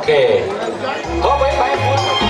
Okay. Gorngv mbuo mv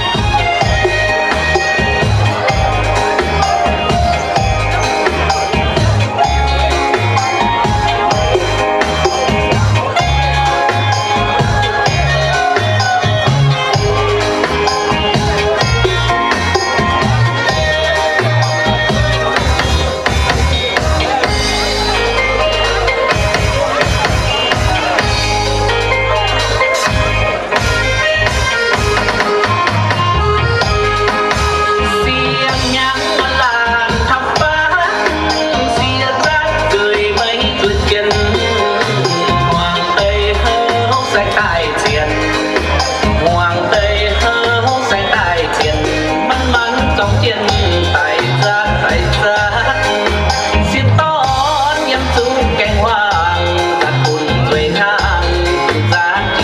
baac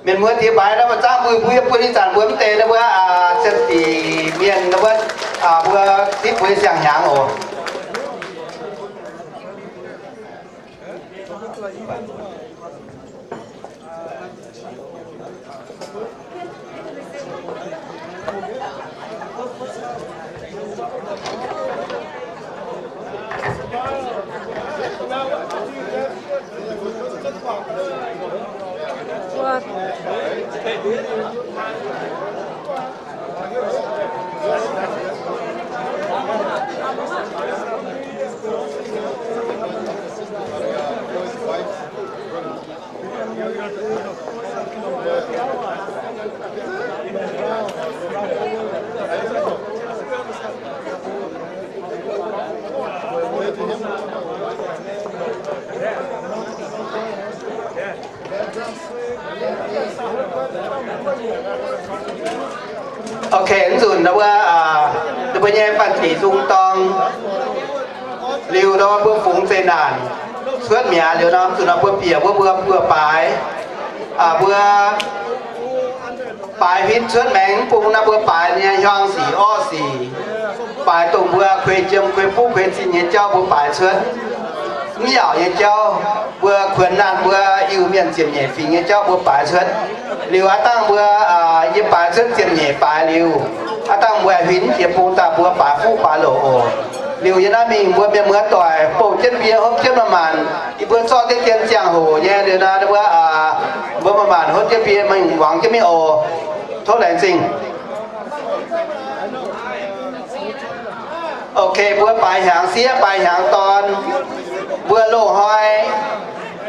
Mienh muoz diex baaix nor, mbuo zaangv mbuo, mbuo yie buo ih zanc mbuo mv deix nor, mbuo, aa, cien-dic mienh nor, mbuo, aa, mbuo zipv mbuo nyei siang-hnyangx oc. Ok, mv nzunc nor mbuo, aa, mbuo nyei fanh dic nzung dorng liuz nor, mbuo fungx zeqc naanc cuotv mi'aqv. Liuz nor, mv nzunc nor mbuo bieqc wuov mbuo, mbuo baaix, aa, mbuo baaix huin cuotv maengx mv bung nor, mbuo baaix nyei hiuang sic orqv sic, baaix dongh mbuo kuei jiem kuei buv kuei zinh nyei jauv mbuo baaix cuotv. Mv yaauc nyei jauv, mbuo kuonx naanh mbuo Iu-Mienh ziepc nyeic fingx nyei jauv mbuo baaix cuotv. Liuz aav dangh mbuo, aa, yie baaix cuotv ziepc nyeic baaix liuz, aav dangh mbuo huin jiex bung daaih mbuo baaix fuqv baaix loc oc. Liuz yie naaiv mingh mbuo mienh muoz doic bouh jienv mbie hopv jienv maaih maanc, yie mbuo zorqv deix dien ziangh hoc nyei liuz nor, mbuo, aa, mbuo maaih maanc hopv jienv mbie mingh muangx jienv mingh oc. Tov laengz zingh. Ok, mbuo baaix hnyangx sieqv baaix hnyangx dorn, mbuo loz-hnoi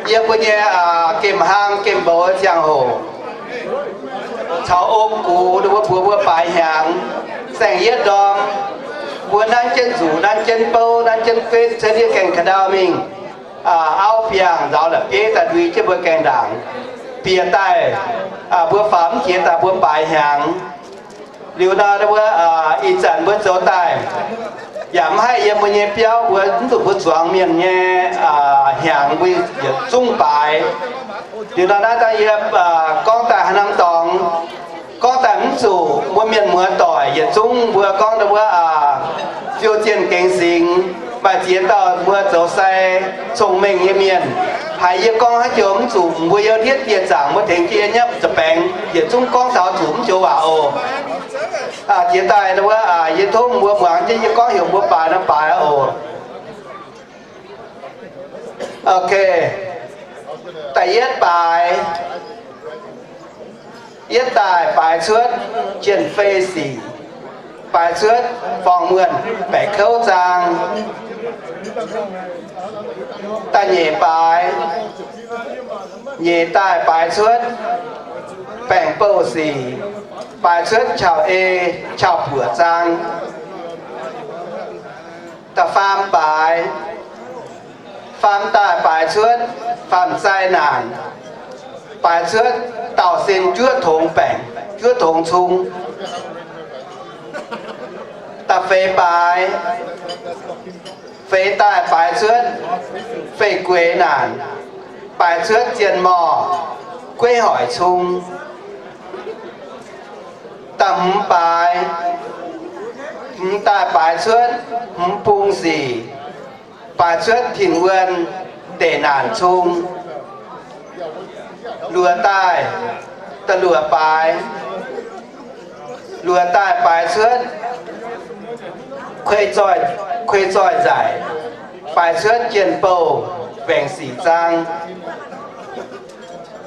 yiem mbuo nyei, aa, gemh hlang gemh mboux ziangh hoc caux om gux mbuo mbuox mbuo baaix hnyangx, saeng-yietv ndorm, mbuo nanv jienv nzuqc, nanv jienv bouv, nanv jienv guetv cuotv yie gaengh ka'ndau mingh, aa, auv biangh nzaaux la'bieiv daaih ndui jienv mbuo gaengh ndaangc. Bieqc daaih, aa, mbuo faaux mv jiex daaih mbuo baaix hnyangx. Liuz nor mbuo, aa, ih zanc mbuo zoux daaih yaac mv haih yiem mbuo nyei biauv, mbuo mv zuqc mbuo zuangx mienh nyei, aa, hnyangx mbuo yietc zungv baaix. Liuz nor naaiv dangh yie, aa, gorngv daaih haaix norm dorngx, gorngv daaih mv zuqc mbuo mienh muoz doic yietc zungv mbuo gorngv daaih mbuo, aa, fiou zienh gengx singx, maaih ziex dauh mbuo zoux sai cong-mengh nyei mienh. Haiz yie gorngv haaix joux mv zuqc, mbuo yiem hietv dieh zaangc mbuo tengx jienv nyei za'baengx yietc zungv gorngv taux zuqc mv joux waac oc. Aa, jiex daaih wuov, aa, yie tov mbuo muangx jienv yie gorngv heuc mbuo baaix nor baaix oc. Ok. Da'yietv baaix, yietv daaih baaix cuotv jien-fei sic, baaix cuotv forng-muonh baeqc kouv zaang. Da'nyeic baaix, nyeic daaih baaix cuotv baengc bouh sic, baaix cuotv qauv-ei qauv-buoqc zaang. Da'faam baaix, faam daaih baaix cuotv faam-zai naanc, baaix cuotv dauh sin juov tongx baengc, juov tongx cung. Da'feix baaix, feix daaih baaix cuotv fei-gueix naanc, baaix cuotv zien morh, gueiv hoic cung. Da'hmz baaix, hmz daaih baaix cuotv hmz bung sic, baaix cuotv tin-wuon ndeic naanc cung. Luoqc daaih, da'luoqc baaix, luoqc daaih baaix cuotv kuei zoih, kuei zoih nzaic, baaix cuotv jien-bouh baengc sic zaang.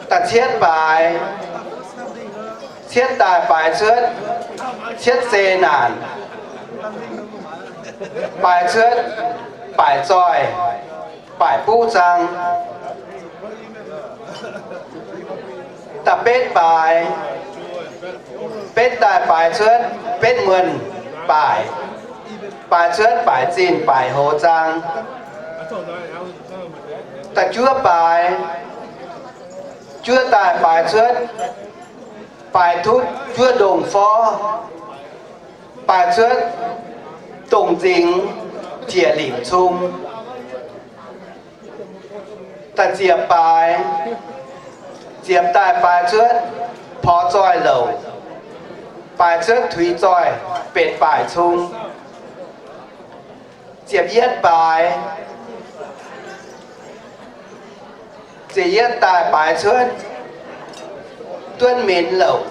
Da'cietv baaix, cietv daaih baaix cuotv cietv zei naanc, baaix cuotv baaic zoih baaic buv zaang. Da'betv baaix, betv daaih baaix cuotv betv muonh baaic, baaix cuotv baaic zinh baaic hoz zaang. Da'juov baaix, juov daaih baaix cuotv baaix tutv juov ndongh forv, baaix cuotv dongh nzingx ziec limc cung. Da'ziepc baaix, Ziepc daaih baaix cuotv porx zoih louc, baaix cuotv tuix zoih, betc baaic cung. Ziepc yietv baaix, ziepc yietv daaih baaix cuotv duonv minz louc,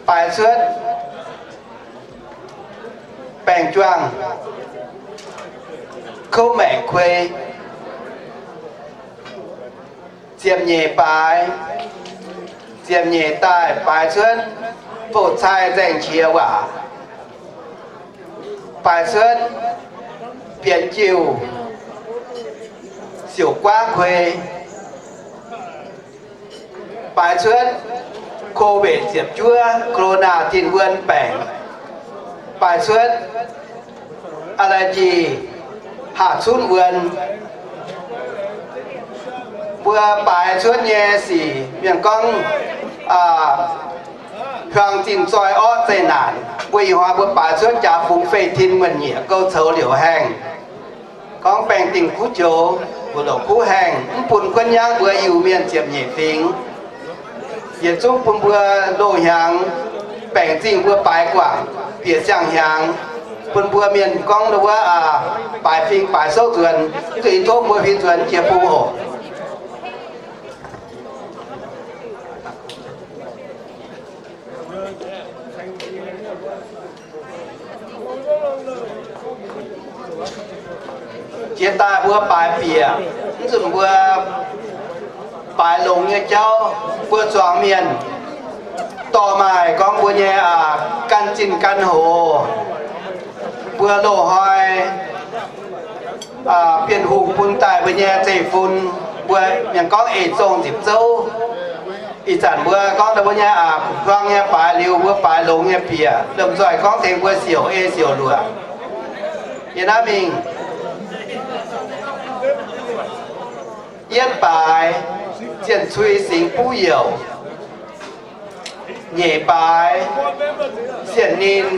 baaix cuotv baeng-juangh, kouv maengc kuei. Ziepc nyeic baaix, ziepc nyeic daaih baaix cuotv bouh cai nzaeng qiex waac, baaix cuotv bienx jiuh, siouc guaav kuei, baaix cuotv COVID ziepc juov, corona tin wuon baengc, baaix cuotv allergy, haah cunv wuon. Mbuo baaix cuotv nyei sic mienh gorngv hiuang zinh zoi orqv zeqc naanc. Mbuo ih hnoi mbuo baaix cuotv jaax fungx fei tin muonh nyieqc gouv coux liouc haengh. Gorngv baengh dingh kuv joux, mbuo loc kuv haengh, mv bun guonv nyangv mbuo Iu-Mienh ziepc nyeic fingx. Yietc zungv bun mbuo loz-hnyangx, baengc zingh mbuo baaix guangc, bieqc siang-hnyangx, bun mbuo mienh gorngv wuov baaix fing baaix souv nzuonx, zuqc tov mbuo huin nzuonx jiex bung oc. Jiex daaih mbuo baaix bieqc, mv nzunc mbuo baaix longx nyei jauv, mbuo zuangx mienh dorh maaih gorngv mbuo nyei aa, gan zinh gan hoc, mbuo loz-hnoi Bienh Hungh bun daaih mbuo nyei zeiv-fun, mbuo mienh gorngv eix zong nzipc zouv. Ih zanc mbuo gorngv mbuo nyei aa, kuv buangv nyei baaix liuz, mbuo baaix longx nyei bieqc, lomh nzoih gorngv tengx mbuo siouc ei siouc luoqc. Yie naaiv mingh, yietv baaix, zienh cui singx buv youc. Nyeic baaix, sienh ninh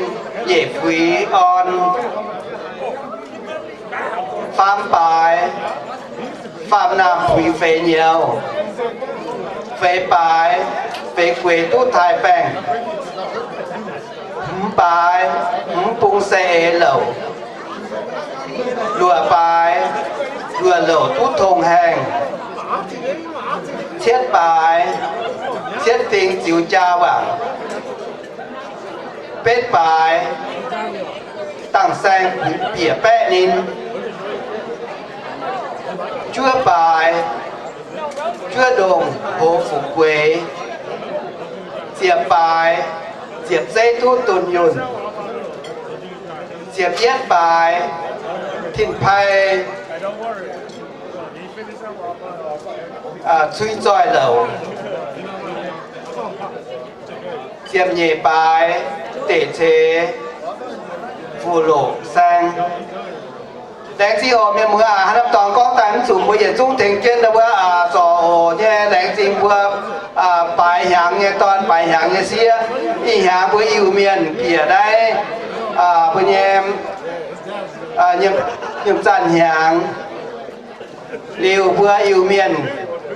nyeic fuix orn. Faam baaix, faam naamh fuix feix nyouz. Feix baaix, feix gueix duqv taaih baengh. Hmz baaix, hmz bung se eix louc. Luoqc baaix, luoqc louc duqv tong haengh. Cietv baaix, cietv fingx ziux jaa wangc. Betv baaix, dangh saeng bieqc baeqv ninh. Juov baaix, juov ndongh hoz fuqv gueix. Ziepc baaix, ziepc zeiv duqv dunh yunh. Ziepc yietv baaix, tin-pai cui zoih louc. Ziepc nyeic baaix, deic ceix fuqv loqc saeng. Laengz zingh oc mienh muoz aac, haaix norm dorngx gorngv daaih mv zuqc mbuo yietc zungv tengx jienv wuov aa, zorc oc nyei. Laengz zingh mbuo baaix hnyangx nyei dorn, baaix hnyangx nyei sieqv. Ih hnyangx mbuo Iu-Mienh bieqc naaiv mbuo nyei nyiemc zanc hnyangx. Liuz mbuo Iu-Mienh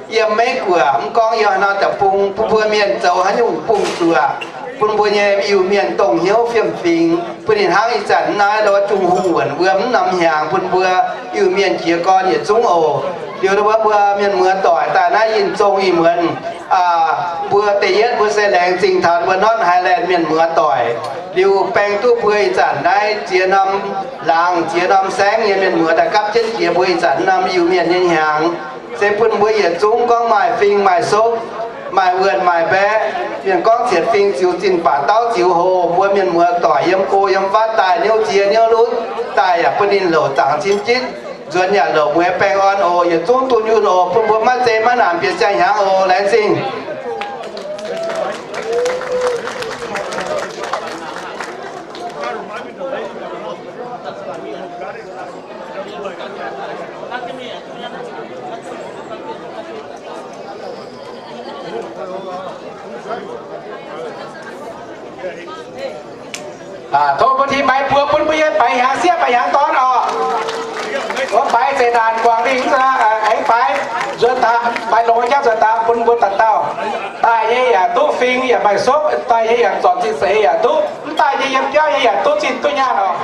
yiem Meiv-Guoqv, mv gorngv yiem haaix norm deic-bung, bun mbuo mienh zoux haaix nyungc bung zuoqc, bun mbuo nyei Iu-Mienh dongh hnyouv fiem-fingx, bun ninh hnangv ih zanc naaiv lorz Jung Hungh wuonc wuom mv norm hnyangx, bun mbuo Iu-Mienh jiez gorn yietc zungv oc. Liuz wuov mbuo mienh muoz doic daaih naaiv yinh zong ih muonz, mbuo da'yietv mbuo se laengz zingh taux mbuo North Highland mienh muoz doic. Liuz baeng duqv mbuo ih zanc naaiv ziex norm laangz ziex norm saengv nyei mienh muoz daaih gapv jienv jiex mbuo ih zanc norm Iu-Mienh nyei hnyangx, se bun mbuo yietc zungv gorngv maaih fing maaih sopv, maaih wuonh maaih mbaeqv. Mienh gorngv cietv fing ziux zinh, baac dauh ziux hoc. Mbuo mienh muoz doic yiem go yiem fatv daaih, niouv ziex niouv lutv daaih yaac bun ninh louc zaangc cin jitv, nzuonx yaac louc mueiz baengh orn oc. Yietc zungv dunh yunh oc, bun mbuo maiv zei maiv naanc bieqc ziangh hnyangx oc. Laengz zingh. Tov mbuo ti maiv buo bun mbuo nyei baaix hnyangx sieqv baaix hnyangx dorn oc. Mbuo baaix zeqc naanc guangc lingh, aengx baaix Nzuonx daaih, maaih longx nyei jauv nzuonx daaih bun mbuo dauh dauh. Daaih nyei yaac duqv fing, yaac maaih sopv. Daaih nyei yaac zornc zinh seix yaac duqv. Mv daaih nyei yiem biauv nyei yaac duqv zinh duqv nyaanh oc.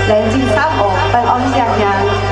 Laengz zingh camv oc. Baengh orn siang-hnyangx.